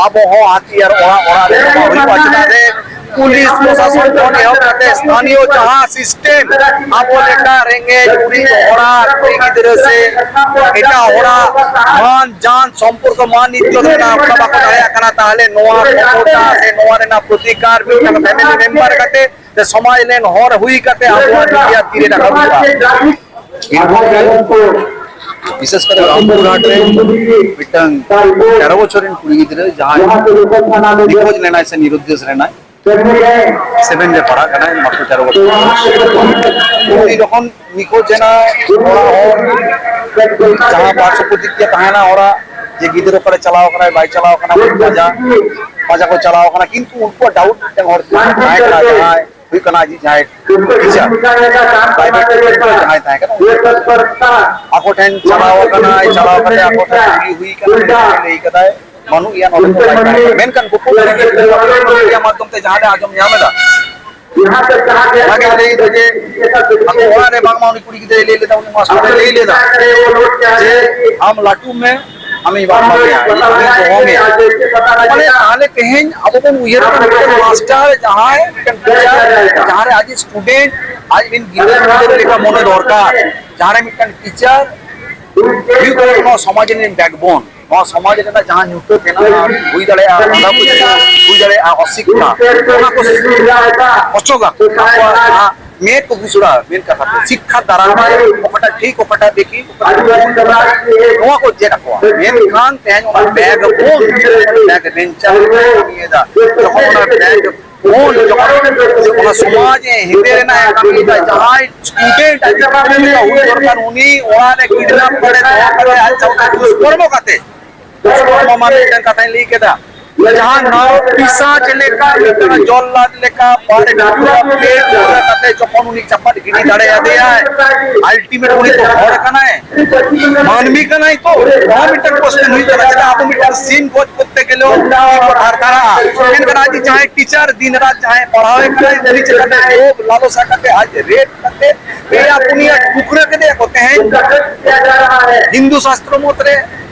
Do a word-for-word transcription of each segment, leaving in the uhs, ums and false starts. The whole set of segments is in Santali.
ᱟᱵᱚ ᱦᱚᱸ ᱦᱟᱹᱛᱤᱭᱟᱨ ᱚᱲᱟᱜ ᱚᱲᱟᱜ ᱨᱮ ᱮᱢᱟ ᱦᱩᱭᱩᱜᱼᱟ᱾ ᱪᱮᱫᱟᱜ ᱥᱮ ᱯᱩᱞᱤᱥ ᱯᱨᱚᱥᱟᱥᱚᱱ ᱠᱷᱚᱱ ᱮᱦᱚᱵ ᱠᱟᱛᱮ ᱥᱛᱷᱟᱱᱤᱭᱚ ᱡᱟᱦᱟᱸ system, ᱟᱵᱚ ᱞᱮᱠᱟ ᱨᱮᱸᱜᱮᱡ ᱚᱨᱮᱡ ᱦᱚᱲᱟᱜ ᱠᱩᱲᱤ ᱜᱤᱫᱽᱨᱟᱹ ᱥᱮ ᱮᱴᱟᱜ ᱦᱚᱲᱟᱜ ᱢᱟᱱ ᱡᱟᱱ ᱥᱚᱢᱯᱚᱨᱠᱚ ᱢᱟᱱ ᱤᱡᱽᱡᱚᱛ ᱨᱮᱱᱟᱜ ᱨᱟᱥᱛᱟ ᱵᱟᱠᱚ ᱫᱟᱲᱮᱭᱟᱜ ᱠᱟᱱᱟ, ᱛᱟᱦᱚᱞᱮ ᱱᱚᱣᱟ ᱠᱷᱚᱢᱚᱛᱟ ᱥᱮ ᱱᱚᱣᱟ ᱨᱮᱱᱟᱜ ᱯᱨᱚᱛᱤᱠᱟᱨ ᱢᱤᱫᱴᱟᱝ family member ᱠᱟᱛᱮ ᱥᱮ ᱥᱚᱢᱟᱡᱽ ᱨᱮᱱ ᱦᱚᱲ ᱦᱩᱭ ᱠᱟᱛᱮ ᱟᱵᱚᱣᱟᱜ ᱱᱤᱡᱮᱨᱟᱜ ᱛᱤᱨᱮ ᱨᱟᱠᱟᱵ ᱦᱩᱭᱩᱜᱼᱟ᱾ ᱵᱤᱥᱮᱥ ᱠᱟᱛᱮ ᱨᱟᱢᱯᱩᱨ ᱦᱟᱴ ᱨᱮ ᱢᱤᱫᱴᱟᱝ ᱛᱮᱨᱚ ᱵᱚᱪᱷᱚᱨ ᱨᱮᱱ ᱠᱩᱲᱤ ᱜᱤᱫᱽᱨᱟᱹ ᱡᱟᱦᱟᱸᱭ ᱱᱤᱠᱷᱳᱡ ᱞᱮᱱᱟᱭ ᱥᱮ ᱱᱤᱨᱩᱫᱽᱫᱮᱥ ᱞᱮᱱᱟᱭ, ᱥᱮᱵᱷᱮᱱ ᱨᱮ ᱯᱟᱲᱦᱟᱜ ᱠᱟᱱᱟᱭ, ᱢᱟᱛᱨᱚ ᱛᱮᱨᱚ ᱵᱚᱪᱷᱚᱨ᱾ ᱩᱱᱤ ᱡᱚᱠᱷᱚᱱ ᱱᱤᱠᱷᱳᱡ ᱮᱱᱟᱭ, ᱚᱲᱟᱜ ᱦᱚᱲ ᱡᱟᱦᱟᱸ ᱯᱟᱨᱥᱚ ᱯᱨᱚᱛᱤᱠᱨᱤᱭᱟ ᱛᱟᱦᱮᱱᱟ ᱚᱲᱟᱜ, ᱡᱮ ᱜᱤᱫᱽᱨᱟᱹ ᱚᱠᱟᱨᱮ ᱪᱟᱞᱟᱣ ᱠᱟᱱᱟᱭ ᱵᱟᱭ ᱪᱟᱞᱟᱣ ᱠᱟᱱᱟ, ᱯᱟᱸᱡᱟ, ᱯᱟᱸᱡᱟ ᱠᱚ ᱪᱟᱞᱟᱣ ᱠᱟᱱᱟ, ᱠᱤᱱᱛᱩ ᱩᱱᱠᱩᱣᱟᱜ ᱰᱟᱣᱩᱴ ᱢᱤᱫᱴᱟᱝ ᱦᱚᱲ ᱛᱟᱦᱮᱸ ᱠᱟᱱᱟ, ᱡᱟᱦᱟᱸᱭ ᱦᱩᱭᱩᱜ ᱠᱟᱱᱟ ᱟᱡᱤᱡ ᱡᱟᱦᱟᱸᱭ ᱴᱤᱪᱟᱨ, ᱯᱨᱟᱭᱵᱷᱮᱴ ᱴᱤᱪᱟᱨ ᱡᱟᱦᱟᱸᱭ ᱛᱟᱦᱮᱸ ᱠᱟᱱᱟ, ᱩᱱᱤ ᱟᱠᱚ ᱴᱷᱮᱱ ᱪᱟᱞᱟᱣ ᱟᱠᱟᱱᱟᱭ, ᱪᱟᱞᱟᱣ ᱠᱟᱛᱮ ᱟᱠᱚ ᱴᱷᱮᱱ ᱠᱩᱞᱤ ᱦᱩᱭ ᱠᱟᱱᱟ, ᱩᱱᱤ ᱞᱟᱹᱭ ᱠᱟᱫᱟᱭ, ᱵᱟᱹᱱᱩᱜ ᱜᱮᱭᱟ, ᱱᱚᱰᱮ ᱫᱚ ᱵᱟᱭ ᱛᱟᱦᱮᱸ ᱠᱟᱱᱟ᱾ ᱢᱮᱱᱠᱷᱟᱱ ᱜᱳᱯᱳ ᱠᱩᱞᱤ ᱜᱤᱫᱽᱨᱟᱹ ᱢᱟᱫᱽᱫᱷᱚᱢ ᱛᱮ ᱡᱟᱦᱟᱸ ᱞᱮ ᱟᱸᱡᱚᱢ ᱧᱟᱢ ᱮᱫᱟ, ᱚᱱᱟᱜᱮ ᱞᱟᱹᱭ ᱮᱫᱟ ᱡᱮ ᱟᱠᱚ ᱚᱲᱟᱜ ᱨᱮ ᱵᱟᱝᱢᱟ ᱩᱱᱤ ᱠᱩᱲᱤ ᱜᱤᱫᱽᱨᱟᱹᱭ ᱞᱟᱹᱭ ᱞᱮᱫᱟ, ᱩᱱᱤ ᱢᱟᱥᱴᱟᱨ ᱮ ᱞᱟᱹᱭ ᱞᱮᱫᱟ ᱡᱮ, "ᱟᱢ ᱞᱟᱹᱴᱩ ᱢᱮ, ᱟᱢᱤᱧ ᱵᱟᱯᱞᱟ ᱢᱮᱭᱟ, ᱤᱧ ᱫᱚᱦᱚ ᱢᱮᱭᱟ᱾" ᱢᱟᱱᱮ, ᱛᱟᱦᱞᱮ ᱛᱮᱦᱮᱧ ᱟᱵᱚ ᱵᱚᱱ ᱩᱭᱦᱟᱹᱨ ᱠᱷᱟᱱ ᱢᱤᱫᱴᱮᱱ ᱢᱟᱥᱴᱟᱨ ᱡᱟᱦᱟᱸᱭ, ᱢᱤᱫᱴᱮᱱ ᱴᱤᱪᱟᱨ ᱡᱟᱦᱟᱸ ᱨᱮ ᱟᱡ student, ᱟᱡ ᱨᱮᱱ ᱜᱤᱫᱟᱹᱨ ᱯᱤᱫᱟᱹᱨ ᱞᱮᱠᱟ ᱢᱚᱱᱮ ᱫᱚᱨᱠᱟᱨ, ᱡᱟᱦᱟᱸ ᱨᱮ ᱢᱤᱫᱴᱮᱱ ᱴᱤᱪᱟᱨ ᱦᱩᱭᱩᱜ ᱠᱟᱱᱟ ᱱᱚᱣᱟ ᱥᱚᱢᱟᱡᱽ ᱨᱮᱱ backbone᱾ ᱱᱚᱣᱟ ᱥᱚᱢᱟᱡᱽ ᱨᱮᱱᱟᱜ ᱡᱟᱦᱟᱸ ᱧᱩᱛᱟᱹᱛ ᱦᱮᱱᱟᱜᱼᱟ, ᱦᱩᱭ ᱫᱟᱲᱮᱭᱟᱜᱼᱟ ᱟᱸᱫᱷᱟ ᱯᱟᱹᱛᱭᱟᱹᱣ, ᱦᱩᱭ ᱫᱟᱲᱮᱭᱟᱜᱼᱟ ᱚᱥᱤᱠᱠᱷᱟ, ᱚᱱᱟ ᱠᱚ ᱚᱪᱚᱜᱟ᱾ ᱟᱠᱚᱣᱟᱜ ᱡᱟᱦᱟᱸ ᱢᱮᱫ ᱠᱚ ᱵᱩᱥᱩᱲᱟ, ᱢᱮᱱ ᱠᱟᱛᱷᱟ ᱛᱮ ᱥᱤᱠᱠᱷᱟ ᱫᱟᱨᱟᱭ ᱛᱮ ᱚᱠᱟᱴᱟᱜ ᱴᱷᱤᱠ, ᱚᱠᱟᱴᱟᱜ ᱵᱮᱴᱷᱤᱠ, ᱚᱠᱟᱴᱟᱜ ᱵᱷᱩᱞ, ᱱᱚᱣᱟ ᱠᱚ ᱪᱮᱫ ᱟᱠᱚᱣᱟ᱾ ᱢᱮᱱᱠᱷᱟᱱ ᱛᱮᱦᱮᱧ ᱚᱱᱟ backbone, backbencher ᱠᱚ ᱠᱟᱹᱢᱤᱭᱮᱫᱟ, ᱡᱚᱠᱷᱚᱱ ᱚᱱᱟ backbone, ᱡᱚᱠᱷᱚᱱ ᱚᱱᱟ ᱥᱚᱢᱟᱡᱽ ᱮ ᱦᱮᱸᱫᱮ ᱨᱮᱱᱟᱜ ᱮ ᱠᱟᱹᱢᱤᱭᱮᱫᱟ, ᱡᱟᱦᱟᱸᱭ student ᱟᱡ ᱞᱮᱠᱟ ᱦᱩᱭ ᱫᱚᱨᱠᱟᱨ, ᱩᱱᱤ ᱚᱲᱟᱜ ᱨᱮ kidnap ᱠᱟᱛᱮ ᱫᱚᱦᱚ ᱠᱟᱛᱮ ᱟᱡ ᱥᱟᱶᱛᱮ ᱫᱩᱥᱠᱚᱨᱢᱚ ᱠᱟᱛᱮ, ᱫᱩᱥᱠᱚᱨᱢᱚ ᱢᱟ ᱢᱤᱫᱴᱟᱝ ᱠᱟᱛᱷᱟᱧ ᱞᱟᱹᱭ ᱠᱮᱫᱟ, ᱡᱟᱦᱟᱸ ᱱᱟᱨᱚ ᱯᱤᱥᱟᱪ ᱞᱮᱠᱟ, ᱢᱤᱫᱴᱟᱝ ᱡᱚᱞᱞᱟᱫ ᱞᱮᱠᱟ, ᱵᱟᱨ ᱴᱩᱠᱨᱟ ᱯᱮ ᱴᱩᱠᱨᱟ ᱠᱟᱛᱮ ᱡᱚᱠᱷᱚᱱ ᱩᱱᱤ ᱪᱟᱯᱟᱫ ᱜᱤᱰᱤ ᱫᱟᱲᱮᱭᱟᱫᱮᱭᱟᱭ, ultimate ᱩᱱᱤ ᱫᱚ ᱦᱚᱲ ᱠᱟᱱᱟᱭ, ᱢᱟᱹᱱᱢᱤ ᱠᱟᱱᱟᱭ ᱛᱚ᱾ ᱱᱚᱣᱟ ᱢᱤᱫᱴᱟᱝ question ᱦᱩᱭᱩᱜ ᱠᱟᱱᱟ, ᱪᱮᱫᱟᱜ ᱟᱵᱚ ᱢᱤᱫᱴᱟᱝ ᱥᱤᱢ ᱜᱚᱡ ᱠᱚᱨᱛᱮ ᱜᱮᱞᱮ ᱩᱱᱤ ᱵᱚ ᱛᱷᱟᱨ ᱛᱷᱟᱨᱟᱜᱼᱟ? ᱢᱮᱱᱠᱷᱟᱱ ᱟᱡ ᱡᱟᱦᱟᱸᱭ ᱴᱤᱪᱟᱨ ᱫᱤᱱ ᱨᱟᱛ ᱡᱟᱦᱟᱸᱭ ᱯᱟᱲᱦᱟᱣᱮ ᱠᱟᱱᱟᱭ, ᱩᱱᱤ ᱪᱮᱛᱟᱱ ᱨᱮ ᱞᱳᱵᱷ ᱞᱟᱞᱚᱥᱟ ᱠᱟᱛᱮ ᱟᱡ ᱨᱮᱯ ᱠᱟᱛᱮ ᱯᱮᱭᱟ ᱯᱩᱱᱭᱟ ᱴᱩᱠᱨᱟᱹ ᱠᱮᱫᱮᱭᱟ ᱠᱚ᱾ ᱛᱮᱦᱮᱧ ᱦᱤᱱᱫᱩ ᱥᱟᱥᱛᱨᱚ ᱢᱚᱛ ᱨᱮ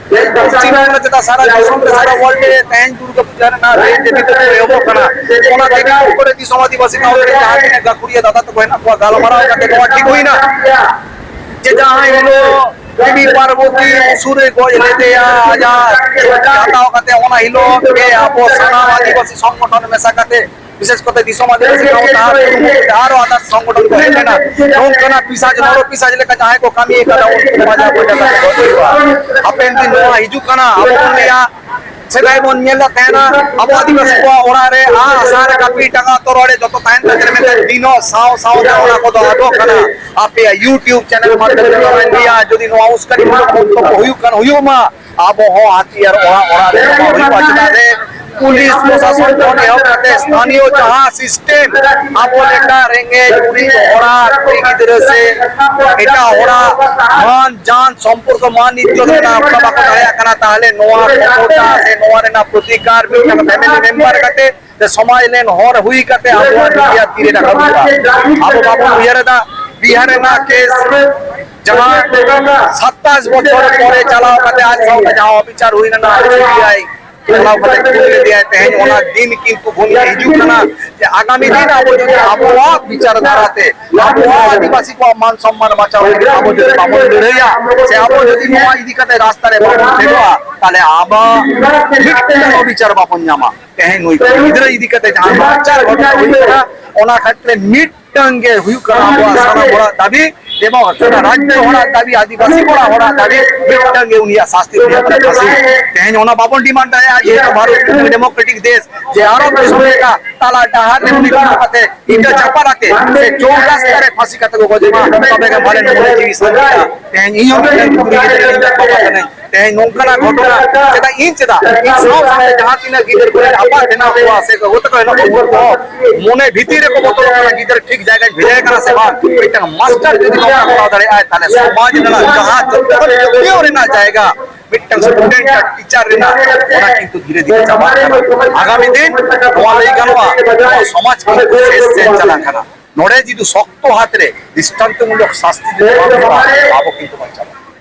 ᱯᱚᱥᱪᱤᱢ ᱵᱟᱝᱞᱟ ᱪᱮᱫᱟᱜ ᱥᱟᱨᱟ ᱫᱤᱥᱚᱢ ᱨᱮ, ᱥᱟᱨᱟ ᱣᱟᱨᱞᱰ ᱨᱮ ᱛᱮᱦᱮᱧ ᱫᱩᱨᱜᱟᱹ ᱯᱩᱡᱟᱹ ᱨᱮᱱᱟᱜ ᱫᱤᱱ ᱡᱮ ᱫᱤᱱ ᱠᱚ ᱮᱦᱚᱵᱚᱜ ᱠᱟᱱᱟ, ᱚᱱᱟ ᱫᱤᱱ ᱠᱚᱨᱮ ᱫᱤᱥᱚᱢ ᱟᱹᱫᱤᱵᱟᱹᱥᱤ ᱜᱟᱶᱛᱟ ᱨᱮ ᱡᱟᱦᱟᱸ ᱛᱤᱱᱟᱹᱜ ᱜᱟᱹᱠᱷᱩᱲᱤᱭᱟᱹ ᱫᱟᱫᱟ ᱛᱟᱠᱚ ᱦᱮᱱᱟᱜ ᱠᱚᱣᱟ, ᱜᱟᱞᱢᱟᱨᱟᱣ ᱠᱟᱛᱮ ᱱᱚᱣᱟ ᱴᱷᱤᱠ ᱦᱩᱭᱱᱟ ᱡᱮ ᱡᱟᱦᱟᱸ ᱦᱤᱞᱳᱜ ᱫᱮᱵᱤ ᱯᱟᱨᱵᱚᱛᱤ ᱩᱥᱩᱨ ᱨᱮ ᱜᱚᱡ ᱞᱮᱫᱮᱭᱟ, ᱟᱡᱟᱜ ᱥᱚᱡᱷᱮ ᱦᱟᱛᱟᱣ ᱠᱟᱛᱮ ᱚᱱᱟ ᱦᱤᱞᱳᱜ ᱜᱮ ᱟᱵᱚ ᱥᱟᱱᱟᱢ ᱟᱹᱫᱤᱵᱟᱹᱥᱤ ᱥᱚᱝᱜᱚᱴᱷᱚᱱ ᱢᱮᱥᱟ ᱠᱟᱛᱮ, ᱵᱤᱥᱮᱥ ᱠᱟᱛᱮ ᱫᱤᱥᱚᱢ ᱟᱹᱫᱤᱵᱟᱹᱥᱤ ᱜᱟᱶᱛᱟ ᱟᱨ ᱟᱨᱚ ᱟᱫᱟᱨ ᱥᱚᱝᱜᱚᱴᱷᱚᱱ ᱠᱚ ᱦᱮᱡ ᱞᱮᱱᱟ᱾ ᱱᱚᱝᱠᱟᱱᱟᱜ ᱯᱤᱥᱟᱪ, ᱱᱚᱨᱚ ᱯᱤᱥᱟᱪ ᱞᱮᱠᱟ ᱡᱟᱦᱟᱸᱭ ᱠᱚ ᱠᱟᱹᱢᱤ ᱠᱟᱫᱟ, ᱩᱱᱠᱩ ᱯᱟᱸᱡᱟ ᱯᱟᱸᱡᱟ ᱠᱟᱛᱮ ᱜᱚᱡ ᱦᱩᱭᱩᱜᱼᱟ᱾ ᱦᱟᱯᱮᱱ ᱫᱤᱱ ᱱᱚᱣᱟ ᱦᱤᱡᱩᱜ ᱠᱟᱱᱟ, ᱟᱵᱚ ᱵᱚᱱ ᱞᱟᱹᱭᱟ, ᱥᱮᱫᱟᱭ ᱵᱚᱱ ᱧᱮᱞ ᱞᱮᱫ ᱛᱟᱦᱮᱱᱟ, ᱟᱵᱚ ᱟᱹᱫᱤᱵᱟᱹᱥᱤ ᱠᱚᱣᱟᱜ ᱚᱲᱟᱜ ᱨᱮ ᱟᱜ ᱥᱟᱨ ᱠᱟᱹᱯᱤ ᱴᱟᱸᱜᱟ ᱛᱚᱨᱚᱡ ᱨᱮ ᱡᱚᱛᱚ ᱛᱟᱦᱮᱱ ᱛᱟᱦᱮᱸ, ᱢᱮᱱᱠᱷᱟᱱ ᱫᱤᱱᱚᱜ ᱥᱟᱶ ᱥᱟᱶᱛᱮ ᱚᱱᱟ ᱠᱚᱫᱚ ᱟᱫᱚᱜ ᱠᱟᱱᱟ᱾ ᱟᱯᱮᱭᱟᱜ YouTube ᱪᱮᱱᱮᱞ ᱢᱟᱫᱽᱫᱷᱚᱢ ᱛᱮ ᱱᱚᱣᱟᱧ ᱞᱟᱹᱭᱟ, ᱡᱩᱫᱤ ᱱᱚᱣᱟ ᱩᱥᱠᱟᱱᱤ ᱢᱩᱞᱚᱠ ᱢᱚᱱᱛᱚᱵᱵᱚ ᱦᱩᱭᱩᱜ ᱠᱟᱱ, ᱦᱩᱭᱩᱜ ᱢᱟ, ᱟᱵᱚ ᱦᱚᱸ ᱦᱟᱹᱛᱤᱭᱟᱨ ᱚᱲᱟᱜ ᱚᱲᱟᱜ ᱨᱮ ᱮᱢᱟ ᱦᱩᱭᱩᱜᱼᱟ᱾ ᱪᱮᱫᱟᱜ ᱥᱮ ᱯᱩᱞᱤᱥ ᱯᱨᱚᱥᱟᱥᱚᱱ ᱠᱷᱚᱱ ᱮᱦᱚᱵ ᱠᱟᱛᱮ ᱥᱛᱷᱟᱱᱤᱭᱚ ᱡᱟᱦᱟᱸ ᱥᱤᱥᱴᱮᱢ, ᱟᱵᱚ ᱞᱮᱠᱟ ᱨᱮᱸᱜᱮᱡ ᱜᱩᱨᱤᱵ ᱦᱚᱲᱟᱜ ᱠᱩᱲᱤ ᱜᱤᱫᱽᱨᱟᱹ ᱥᱮ ᱮᱴᱟᱜ ᱦᱚᱲᱟᱜ ᱢᱟᱱ ᱡᱟᱱ ᱥᱚᱢᱯᱚᱨᱠᱚ ᱢᱟᱱ ᱤᱡᱡᱚᱛ ᱨᱮᱱᱟᱜ ᱚᱠᱟ ᱵᱟᱠᱚ ᱫᱟᱲᱮᱭᱟᱜ ᱠᱟᱱᱟ, ᱛᱟᱦᱚᱞᱮ ᱱᱚᱣᱟ ᱠᱷᱚᱢᱚᱛᱟ ᱥᱮ ᱱᱚᱣᱟ ᱨᱮᱱᱟᱜ ᱯᱨᱚᱛᱤᱠᱟᱨ ᱢᱤᱫᱴᱟᱝ ᱯᱷᱮᱢᱤᱞᱤ ᱢᱮᱢᱵᱟᱨ ᱠᱟᱛᱮ ᱥᱮ ᱥᱚᱢᱟᱡᱽ ᱨᱮᱱ ᱦᱚᱲ ᱦᱩᱭ ᱠᱟᱛᱮ ᱟᱵᱚᱣᱟᱜ ᱢᱤᱰᱤᱭᱟ ᱛᱤᱨᱮ ᱨᱟᱠᱟᱵ ᱦᱩᱭᱩᱜᱼᱟ᱾ ᱟᱵᱚ ᱵᱟᱵᱚᱱ ᱩᱭᱦᱟᱹᱨ ᱮᱫᱟ, ᱵᱤᱦᱟᱨ ᱨᱮᱱᱟᱜ ᱠᱮᱥ ᱡᱟᱦᱟᱸ ᱥᱟᱛᱟᱥ ᱵᱚᱪᱷᱚᱨ ᱯᱚᱨᱮ ᱪᱟᱞᱟᱣ ᱠᱟᱛᱮ ᱟᱡ ᱥᱟᱶᱛᱮ ᱡᱟᱦᱟᱸ ᱚᱵᱤᱪᱟᱨ ᱦᱩᱭ ᱞᱮᱱᱟ, ᱥᱤᱵᱤᱟᱭ ᱪᱟᱞᱟᱣ ᱠᱟᱛᱮ ᱠᱩᱞ ᱞᱮᱫᱮᱭᱟᱭ, ᱛᱮᱦᱮᱧ ᱚᱱᱟ ᱫᱤᱱ ᱠᱤᱱᱛᱩ ᱵᱷᱩᱞ ᱜᱮ ᱦᱤᱡᱩᱜ ᱠᱟᱱᱟ᱾ ᱡᱮ ᱟᱜᱟᱢᱤ ᱫᱤᱱ ᱟᱵᱚ ᱡᱩᱫᱤ ᱟᱵᱚᱣᱟᱜ ᱵᱤᱪᱟᱨ ᱫᱷᱟᱨᱟᱛᱮ ᱟᱵᱚᱣᱟᱜ ᱟᱹᱫᱤᱵᱟᱹᱥᱤ ᱠᱚᱣᱟᱜ ᱢᱟᱱ ᱥᱚᱢᱢᱟᱱ ᱵᱟᱧᱪᱟᱣ ᱞᱟᱹᱜᱤᱫ ᱟᱵᱚ ᱡᱩᱫᱤ ᱵᱟᱵᱚᱱ ᱞᱟᱹᱲᱦᱟᱹᱭᱟ, ᱥᱮ ᱟᱵᱚ ᱡᱩᱫᱤ ᱱᱚᱣᱟ ᱤᱫᱤ ᱠᱟᱛᱮ ᱨᱟᱥᱛᱟ ᱨᱮ ᱵᱟᱵᱚᱱ ᱯᱷᱮᱰᱚᱜᱼᱟ, ᱛᱟᱦᱞᱮ ᱟᱵᱚ ᱢᱤᱫᱴᱟᱝ ᱚᱵᱤᱪᱟᱨ ᱵᱟᱵᱚᱱ ᱧᱟᱢᱟ᱾ ᱛᱮᱦᱮᱧ ᱱᱩᱭ ᱠᱩᱲᱤ ᱜᱤᱫᱽᱨᱟᱹ ᱤᱫᱤ ᱠᱟᱛᱮ ᱡᱟᱦᱟᱸ ᱱᱟᱦᱟᱪᱟᱨ ᱜᱷᱚᱴᱚᱱᱟ ᱦᱩᱭ ᱠᱟᱱᱟ, ᱚᱱᱟ ᱠᱷᱟᱹᱛᱤᱨ ᱢᱤᱫᱴᱟᱝ ᱜᱮ ᱦᱩᱭᱩᱜ ᱠᱟᱱᱟ ᱟᱵᱚᱣᱟᱜ ᱥᱟᱱᱟᱢ ᱦᱚᱲᱟᱜ ᱫᱟᱹᱵᱤ, ᱮᱵᱚᱝ ᱨᱟᱡᱽᱡᱚ ᱦᱚᱲᱟᱜ ᱫᱟᱹᱵᱤ, ᱟᱹᱫᱤᱵᱟᱹᱥᱤ ᱠᱚᱲᱟ ᱦᱚᱲᱟᱜ ᱫᱟᱹᱵᱤ, ᱢᱤᱫᱴᱟᱝ ᱜᱮ ᱩᱱᱤᱭᱟᱜ ᱥᱟᱥᱛᱤ ᱦᱩᱭᱩᱜ ᱠᱟᱱᱟ ᱯᱷᱟᱹᱥᱤ᱾ ᱛᱮᱦᱮᱧ ᱚᱱᱟ ᱵᱟᱵᱚᱱ ᱰᱤᱢᱟᱱᱰ ᱫᱟᱲᱮᱭᱟᱜᱼᱟ, ᱡᱮᱦᱮᱛᱩ ᱵᱷᱟᱨᱚᱛ ᱢᱤᱫᱴᱟᱝ ᱰᱮᱢᱳᱠᱨᱮᱴᱤᱠ ᱫᱮᱥ, ᱡᱮ ᱟᱨᱚ ᱫᱤᱥᱚᱢ ᱞᱮᱠᱟ ᱛᱟᱞᱟ ᱰᱟᱦᱟᱨ ᱨᱮ ᱩᱱᱤ ᱫᱚᱦᱚ ᱠᱟᱛᱮ, ᱤᱴᱟᱹ ᱪᱟᱯᱟᱫ ᱟᱛᱮ ᱥᱮ ᱪᱳᱣ ᱨᱟᱥᱛᱟ ᱨᱮ ᱯᱷᱟᱹᱥᱤ ᱠᱟᱛᱮ ᱠᱚ ᱜᱚᱡᱮ ᱢᱟ, ᱛᱚᱵᱮ ᱜᱮ ᱯᱟᱞᱮᱱ ᱢᱚᱱᱮ ᱡᱤᱣᱤ ᱥᱟᱱᱛᱤᱜᱼᱟ᱾ ᱛᱮᱦᱮᱧ ᱤᱧ ᱦᱚᱸ ᱢᱤᱫᱴᱟᱝ ᱠᱩᱲᱤ ᱜᱤᱫᱽᱨᱟᱹ ᱤᱧ ᱵᱟᱵᱟ ᱠᱟᱹᱱᱟᱹᱧ, ᱛᱮᱦᱮᱧ ᱱᱚᱝᱠᱟᱱᱟᱜ ᱜᱷᱚᱴᱚᱱᱟ ᱪᱮᱫᱟᱜ ᱤᱧ, ᱪᱮᱫᱟᱜ ᱤᱧ ᱥᱟᱶ ᱥᱟᱶᱛᱮ ᱡᱟᱦᱟᱸ ᱛᱤᱱᱟᱹᱜ ᱜᱤᱫᱟᱹᱨ ᱠᱚ ᱟᱯᱟᱛ ᱦᱮᱱᱟᱜ ᱠᱚᱣᱟ ᱥᱮ ᱜᱚᱜᱚ ᱛᱟᱠᱚ ᱦᱮᱱᱟᱜ ᱠᱚᱣᱟ, ᱩᱱᱠᱩ ᱦᱚᱸ ᱢᱚᱱᱮ ᱵᱷᱤᱛᱤᱨ ᱨᱮᱠᱚ ᱵᱚᱛᱚᱨᱚᱜ ᱠᱟᱱᱟ, ᱜᱤᱫᱟᱹᱨ ᱴᱷᱤᱠ ᱡᱟᱭᱜᱟᱧ ᱵᱷᱮᱡᱟᱭ ᱠᱟᱱᱟ ᱥᱮ ᱵᱟᱝ? ᱢᱤᱫᱴᱟᱝ ᱢᱟᱥᱴᱟᱨ ᱡᱩᱫᱤ ᱱᱚᱣᱟ ᱠᱚᱨᱟᱣ ᱫᱟᱲᱮᱭᱟᱜᱼᱟᱭ, ᱛᱟᱦᱞᱮ ᱥᱚᱢᱟᱡᱽ ᱨᱮᱱᱟᱜ ᱡᱟᱦᱟᱸ ᱡᱚᱛᱚ ᱠᱷᱚᱱ ᱡᱟᱹᱛᱤᱭᱟᱹᱣ ᱨᱮᱱᱟᱜ ᱡᱟᱭᱜᱟ ᱢᱤᱫᱴᱟᱝ ᱥᱴᱩᱰᱮᱱᱴ ᱟᱨ ᱴᱤᱪᱟᱨ ᱨᱮᱱᱟᱜ, ᱚᱱᱟ ᱠᱤᱱᱛᱩ ᱫᱷᱤᱨᱮ ᱫᱷᱤᱨᱮ ᱪᱟᱵᱟᱜ ᱠᱟᱱᱟ᱾ ᱟᱜᱟᱢᱤ ᱫᱤᱱ ᱱᱚᱣᱟ ᱞᱟᱹᱭ ᱜᱟᱱᱚᱜᱼᱟ, ᱱᱚᱣᱟ ᱥᱚᱢᱟᱡᱽ ᱠᱤᱱᱛᱩ ᱥᱮᱥ ᱥᱮᱫ ᱪᱟᱞᱟᱜ ᱠᱟᱱᱟ᱾ ᱱᱚᱰᱮ ᱡᱩᱫᱤ ᱥᱚᱠᱛᱚ ᱦᱟᱛ ᱨᱮ ᱫᱨᱤᱥᱴᱟᱱᱛᱚᱢᱩᱞᱚᱠ ᱥᱟᱥᱛᱤ ᱡᱩᱫᱤ ᱵᱟᱝ ᱦᱩᱭᱩᱜᱼᱟ, ᱟᱵᱚ ᱠᱤᱱᱛᱩ ᱵᱟᱧᱪᱟᱣ